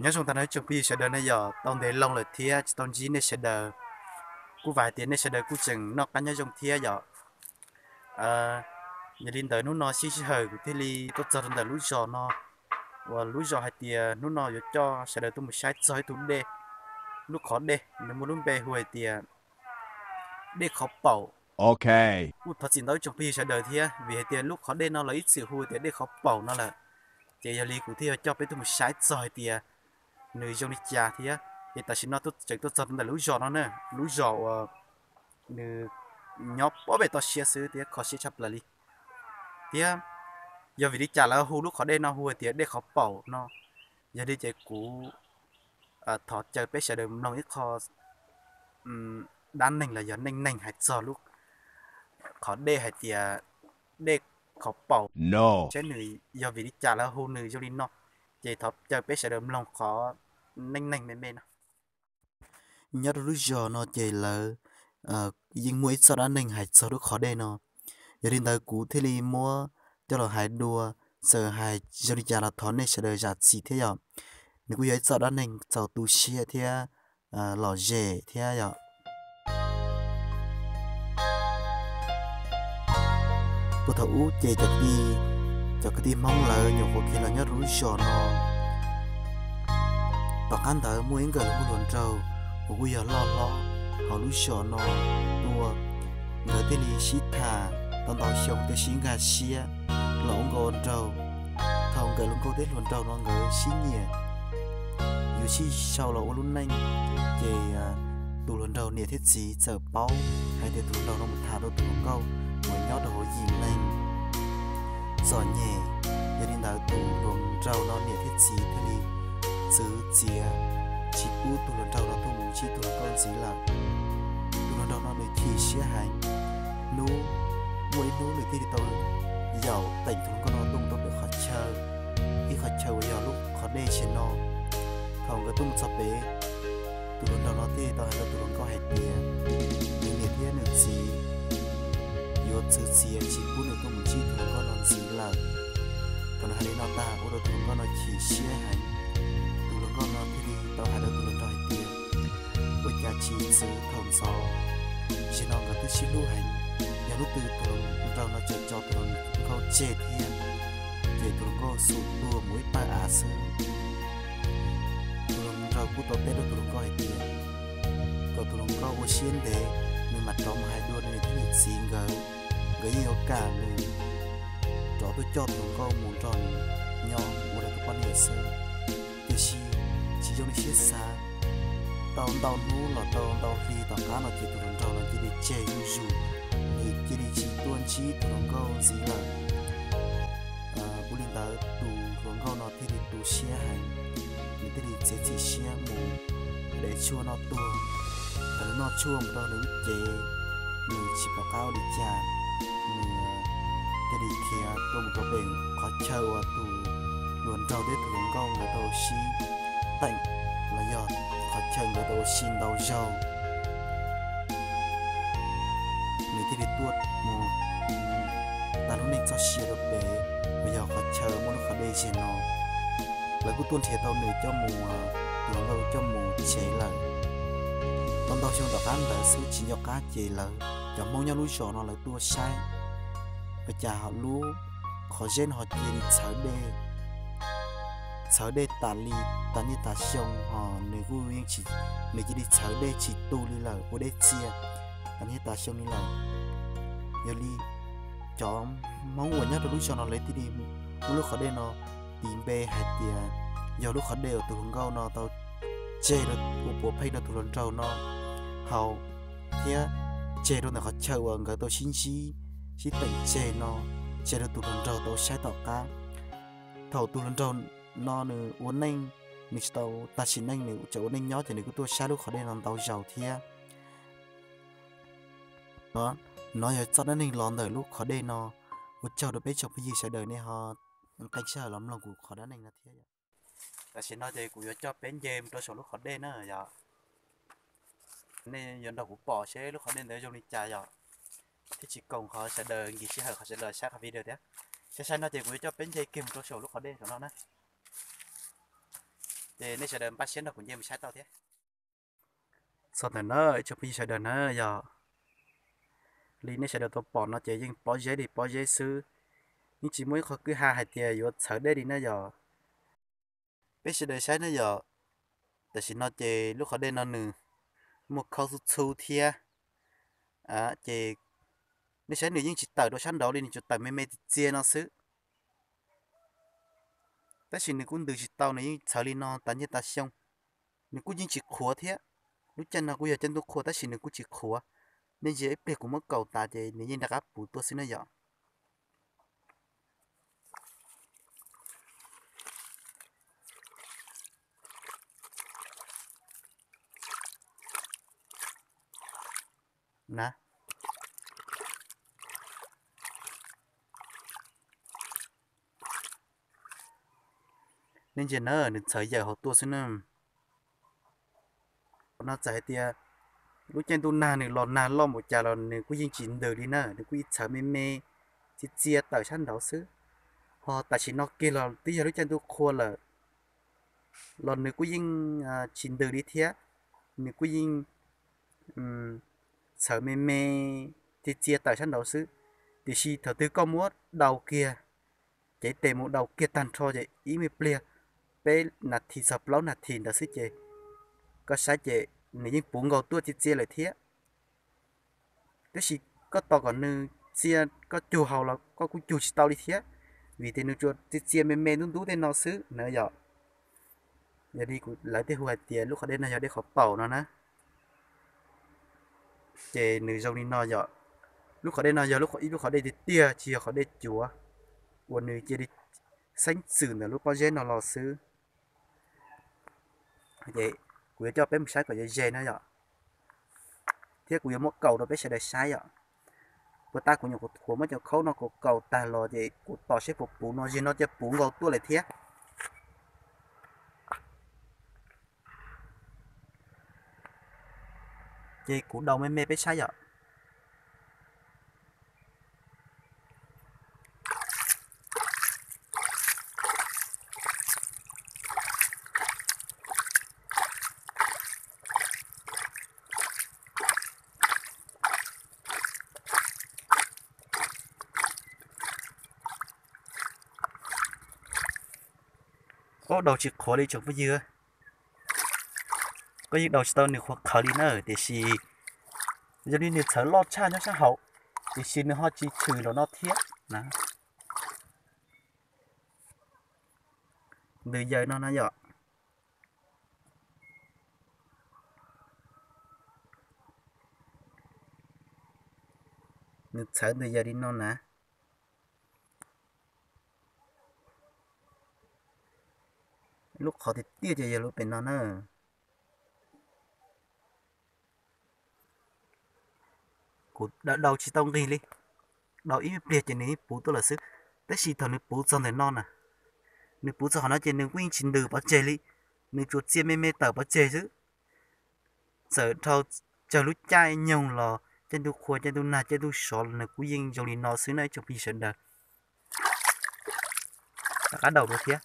Nyob zoo tag nrho ib tsoom phooj ywg sawv daws ne yom, tau ntev loo lawm thiab tsis tau ntsib nej sawv daws. Kuj vam hais tias nej sawv daws kuj tseem noj qab nyob zoo thiab yom. Yog li ntawd hnub no sib sij hawm kuv thiaj li tuaj txog rau ntawm lub zos no, uas lub zos hais tias hnub no yuav coj sawv daws tuaj mus saib txog ib tug dej, lub qhov dej nws muaj lub npe hu hais tias dej qhov paum. Kuj thov txim ntau ib tsoom phooj ywg sawv daws thiab vim hais tias lub qhov dej no lawv ib txwm hu tias dej qhov paum no lawm. Ces yog li kuv thiaj yuav coj peb tuaj mus saib txog hais tias nws zoo li cas thiab. Ces tam sim no tseem tuaj txog ntawm lub zos no na, lub zos uas nws nyob pob pem toj siab xwb thiab kho siab tshaj plaws li. Thiab yog vim li cas lawv hu lub qhov dej no hu hais tias dej qhov paum no, yog li ces kuv thov caw peb sawv daws mloog ib qho dab neeg los yog neej neeg hais txog lub qhov dej hais tias dej qhov paum no, saib nws yog vim li cas lawv hu nws zoo li no. Ces thov caw peb sawv daws mloog qhov neej neeg me me no. Nyob rau lub zos no ces lawv yeej muaj ib txoj dab neeg hais txog lub qhov dej no. Yog li ntawd kuv thiaj li muab coj los hais dua, txawm hais zoo li cas los thov nej sawv daws zam txim thiab yom. Nws kuj yog ib txoj dab neeg txaus tu siab thiab lom zem thiab yom. Puag thaum ub ces cov kwv tij Hmoob lawv nyuam qhuav khiav los nyob rau lub zos no, tom qab ntawd muaj ib nkawm hluas nraug uas kuj yog loj hlob hauv lub zos no tuaj, nkawd thiaj li sib tham tau ntau xyoo thiaj sib nkag siab los ua nkauj ua nraug. Thaum nkawm hluas nkauj thiab hluas nraug no nkawd sib nyiam yuav sib sau los ua lub neej, ces tus hluas nraug niam thiab txiv txawm paub hais tias tus hluas nraug no mus tham rau tus hluas nkauj uas nyob rau hauv yim neeg txom nyem. Yog li ntawd tus hluas nraug no niam thiab txiv thiaj li txwv txiav tsis pub tus hluas nraug no tuaj mus ntsib tus hluas nkauj ntxiv lawm. Tus hluas nraug no nws chim siab heev. Hnub, muaj ib hnub nws thiaj li tau yaum teem tus hluas nkauj no tuaj mus rau pem qhov chaw, ib qhov chaw uas yog lub qhov dej zem no. Thaum nkawd tuaj mus txog pem, tus hluas nraug no thiaj li tau hais rau tus hluas nkauj hais tias nws niam thiab nws txiv yuav txwv txiav tsis pub nws tuaj mus ntsib tus hluas nkauj no ntxiv lawm. Thaum nws hais li no tag ua rau tus hluas nkauj no chim siab heev. Tus hluas nkauj no thiaj li tau hais rau tus hluas nraug hais tias ua cas tsis txwv thaum ntxov, zem no nkawd twb sib hlub heev. Yog hnub twg tus hluas nraug no tseem tso tus hluas nkauj tseg thiab, ces tus hluas nkauj xum tuag mus ib pawg av xwb. Tus hluas nraug kuj tau teb rau tus hluas nkauj hais tias kom tus hluas nkauj ua siab ntev, nws mam rov mus hais dua nws niam thiab nws txiv nkawd, nkawd yeej yuav kam nws rov tuaj coj tus hluas nkauj mus nrog nws nyob ua nws tus poj niam xwb. Tiam sis tsis zoo li siab xav, tau ntau hnub los tau ntau hli tom qab no ces tus hluas nraug no cia li tseg zuj zus, nws cia li tsis tuaj ntsib tus hluas nkauj ntxiv lawm. Ua li ntawd tus hluas nkauj no thiaj li tu siab heev, nws thiaj li txiav txim siab mus dev tshuaj noj tuag. Thaum nws noj tshuaj mus rau nws lub cev, nws tsis pom qab ua li cas, nws thiaj li khiav tuaj mus rau pem qhov chaw uas tus hluas nraug thiab tus hluas nkauj nkawd tau sib teem los yog qhov chaw nkawd tau ua si ntau zaug. Nws thiaj li tuaj mus tag lub neej txoj sia rau pem uas yog qhov chaw muaj lub qhov dej zem no. Lawv kuj tuaj nrhiav tau nws coj mus, tus hluas nkauj coj mus tsev lawm. Tau ntau xyoo tom qab ntawd xwb tsis nco qab ces lawv cov Hmoob nyob lub zos no lawv tuaj saib, ua cas lub qhov zeb no ho cia li txhawv dej, txhawv dej tas li, tas niaj tas xyoo ho nws kuj yeej tsis, nws cia li txhawv dej tsis tu li lawm, ua dej txias tas niaj tas xyoo li lawm. Yog li cov Hmoob uas nyob rau lub zos no lawv thiaj li muab lub qhov dej no tis npe hais tias yog lub qhov dej uas tus hluas nkauj no tau tseg rau, ua puav pheej rau tus hluas nraug no haus, thiab tseg rau ntawm qhov chaw uas nkawd tau sib ntsib, sib teem tseg no, tseg rau tus hluas nraug tau saib tom qab. Thaum tus hluas nraug no nws ua neej, nws tsis tau tag sim neej nws tseem ua neej nyob ces nws kuj tuaj saib lub qhov dej no ntau zaus thiab. No yog txoj dab neeg los ntawm lub qhov dej no. Ua tsaug rau peb tsoom phooj ywg sawv daws nej ho nqee sij hawm los mloog kuv qhov dab neeg no thiab. Tam sim no ces kuv yuav coj peb nce mus rau saum lub qhov dej na yom. Nej yuav nrog kuv pom seb lub qhov dej ntawd zoo li cas yom, thiab tsis koom qhov sawv daws nkim sij hawm qhov sawv daws saib qhov video thiab. Saib saib no ces kuv yuav coj peb nce kiag mus rau saum lub qhov dej saum no na. Ces nej sawv daws npaj siab nrog kuv nce mus saib tau thiab. Txog ntawm na, ib tsoom phooj ywg sawv daws na, yog li nej sawv daws tau pom no ces yeej pob zeb li pob zeb xwb, yeej tsis muaj ib qho kwj ha hais tias yuav txhawv dej li na yog. Peb sawv daws saib na yog, tam sim no ces lub qhov dej no nws muaj khaub txhub txhub thiab, ces nej saib nws yeej tsis tawm rau sab nraud li, nws tsuas tawm me me txias txias no xwb. Tab sis nws kuj ntws tsis tau, nws yeej txhawv li no tas niaj tas xyoo. Nws kuj yeej tsis qhuav thiab. Lub caij no kuj yog caij ntuj qhua tab sis nws kuj tsis qhuav. Nej ntsia ib pliag kuv muab kaus tas ces nws yeej rov qab puv tuaj xwb na yom. Na, nej ntsia na, nws txhawv yawm hauv tuaj xwb na. Qhov no txawm hais tias lub caij ntuj nag nws los nag loj npaum cas los nws kuj yeej tsis ntws li na, nws kuj yeej txhawv me me txias txias tawm sab nraud xwb. Ho tam sim no kiag los twb yog lub caij ntuj qhua lawm los nws kuj yeej tsis ntws li thiab, nws kuj yeej txhawv me me txias txias tawm sab nraud xwb. Tiam sis thaum twg koj muab daus kiag, cev tes mus daus kiag tag nrho ces ib me pliag, peb nas this txog plaub nas this ntawd xwb ces koj saib ces nws yeej puv nkaus tuaj txias txias lawm thiab. Tab sis koj tos kom nws txias koj cug haus los koj kuj cug tsis tau li thiab, vim tias nws tsuas txias txias me me ntub ntub tej no xwb na yom. Yog li kuv lawv thiaj hu hais tias lub qhov dej no yog dej qhov paum no na. Ces nws zoo li no yom. Lub qhov dej no yog ib lub qhov dej tiag tiag, tsis yog qhov dej cuav uas nws cia li xeeb txwm ntawm lub pob zeb no los xwb. Ces kuv yuav coj peb mus saib kom ze ze na yom, thiab kuv yuav muab kaus rau peb sawv daws saib yom. Puas tas kuv nyuam qhuav muab cov khaub no kaus kaus tag los ces kuv tos seb puas puv no, zaum no cia puv nkaus tuaj lawm thiab. Ces kuv daus me me peb saib yom. Ub, daus tsis qhuav li tsoom phooj ywg. Koj yeej daus tsis tau nws qhuav qhawv li na, tiam sis zoo li nws txhawv loj tshaj nyob sab hauv, tiam sis nws ho tsis tshwm los no thiab na. Ntws yaws no na yom. Nws txhawv ntws yaws li no na. Lub qhov tiag tiag ces yog lub pem no na. Kuv daus tsis tau nqig li, daus ib me pliag ces nws yeej puv tuaj lawm xwb. Tab sis thaum nws puv txog ntawm no na, nws puv txog qhov no ces nws kuj yeej tsis ntws pov tseg li, nws tsuas txias me me tawm pov tseg xwb. Txawm dhau tsawg lub caij nyoog los, caij ntuj qhua, caij ntuj nag, caij ntuj sov los nws kuj yeej zoo li no xwb na ib tsoom phooj ywg sawv daws. Rov qab daus dua thiab.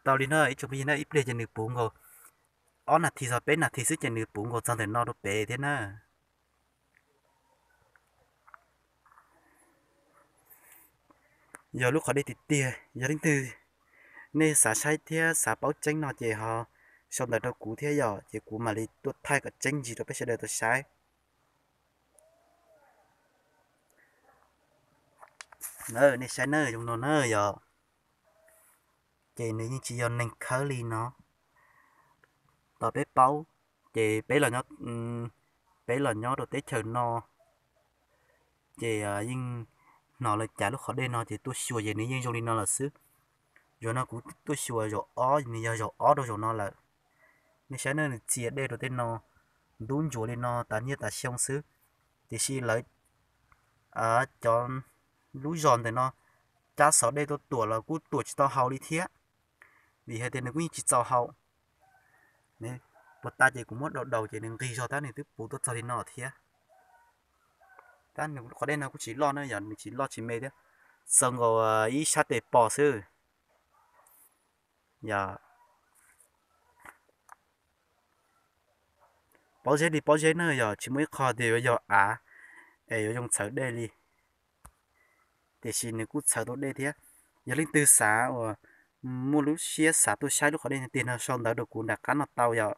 Tau li no ib tsoom phooj ywg na, ib pliag ces nws puv nkaus, ob nas this txog peb nas this xwb ces nws puv nkaus txog ntawm no rau pem thiab na. Yog lub qhov dej tiag tiag, yog leej twg nej xav saib thiab xav paub tseeb no ces ho sau ntawv rau kuv thiab yom, ces kuv mam li tuaj thaij kom tseeb ntsis rau peb sawv daws tau saib. Nej saib na, zoo no na yom. Ces nws yeej tsis yog neeg khawb li no. Tos peb paub, ces peb los nyob, peb los nyob rau teb chaws no, ces yeej hnov lawv cav lub qhov dej no ces tuaj xyuas ces nws yeej zoo li no lawm xwb. Zaum no kuv tuaj xyuas zaum ob, nws yog zaum ob rau zaum no lawm. Nej saib na, nws txias dej rau tej no, ntub ntsuav li no tas niaj tas xyoo xwb. Tiam sis lawv cov lub zos ntawm no cab xov dej tuaj tuam los kuj tuam tsis tau haus li thiab. vim hais tias nws kuj yeej tsis txaus hau. Puas tas ces kuv muab daus daus ces nws nqig zog tab nws twb puv tuaj txog li no thiab. Tab qhov dej no kuj tsis loj na yog nws tsis loj tsis me thiab, txaus nkaus ib sab tes pos xwb. Yog pob zeb li pob zeb na, yog tsis muaj ib qho tias yuav yog av es yuav zoo txhawv dej li, tiam sis nws kuj txhawv tau dej thiab. Yog leej twg xav uas muaj lub siab xav tuaj saib lub qhov dej tiag no sau ntawv rau kuv nram qab no tau yom.